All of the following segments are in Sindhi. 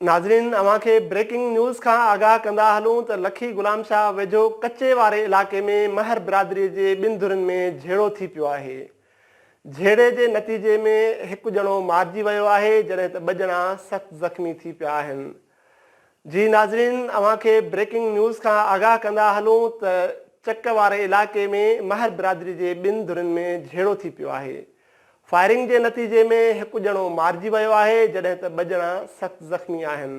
ناظرين اوهان کي بريڪنگ نيوز کان آگاهه ڪندا هلون ته لکي غلام شاهه ويجهو ڪچي واري علائقي ۾ مهر برادري جي ٻن ڌرين ۾ جهيڙو ٿي پيو آهي. جهيڙي جي نتيجي ۾ هڪ ڄڻو مارجي ويو آهي جڏهن ته ٻه ڄڻا سخت زخمي ٿي پيا آهن. جي ناظرين اوهان کي بريڪنگ نيوز کان آگاهه ڪندا هلون ته چڪ واري علائقي ۾ مهر برادري جي ٻن ڌرين ۾ جهيڙو ٿي پيو آهي. فائرنگ جي نتيجي ۾ هڪ ڄڻو مارجي ويو آهي جڏهن ته ٻه ڄڻا سخت زخمي آهن.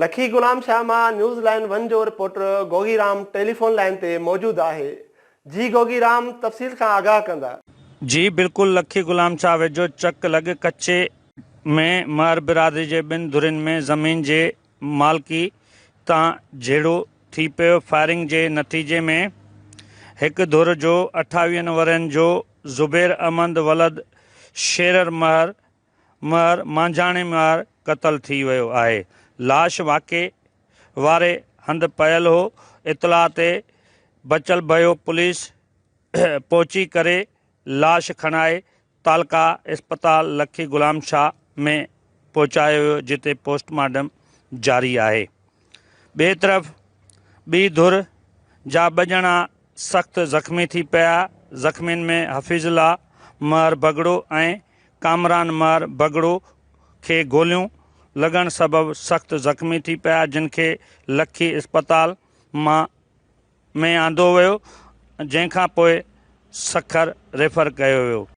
لکي غلام شاهه مان نيوز لائين ون جو reporter Gogi Ram telephone line تي موجود آهي. جي گوگي رام تفصيل کان آگاهه ڪندا. جي بلڪل لکي غلام شاهه ويجهو چڪ لڳ ڪچي ۾ مهر برادري جي ٻن ڌرين ۾ زمين جي مالڪي تان جهيڙو ٿي پيو، فائرنگ جي نتيجي ۾ هڪ ڌر جو اٺاويهن ورهين جو زبير احمد ولد شيرر مهر مهر مانجهاڻي مهر قتل ٿي ويو آهي، لاش واقعي واري هنڌ پيل هو، اطلاع تي بچل ڀيو پوليس پهچي ڪري لاش کڻائي تعلقه اسپتال لکي غلام شاهه ۾ پهچايو ويو جتي پوسٽ مارٽم جاري آهي. ٻئي طرف ٻي ڌر جا ٻه ڄڻا سخت زخمي ٿي پيا، زخمين ۾ حفيظ الله مهر ڀڳڙو ۽ ڪامران مهر ڀڳڙو کي گوليون لڳڻ سبب سخت زخمي ٿي پيا جن کي لکي اسپتال مان ۾ آندو ويو جنهن کان پوء سکر ريفر ڪيو ويو.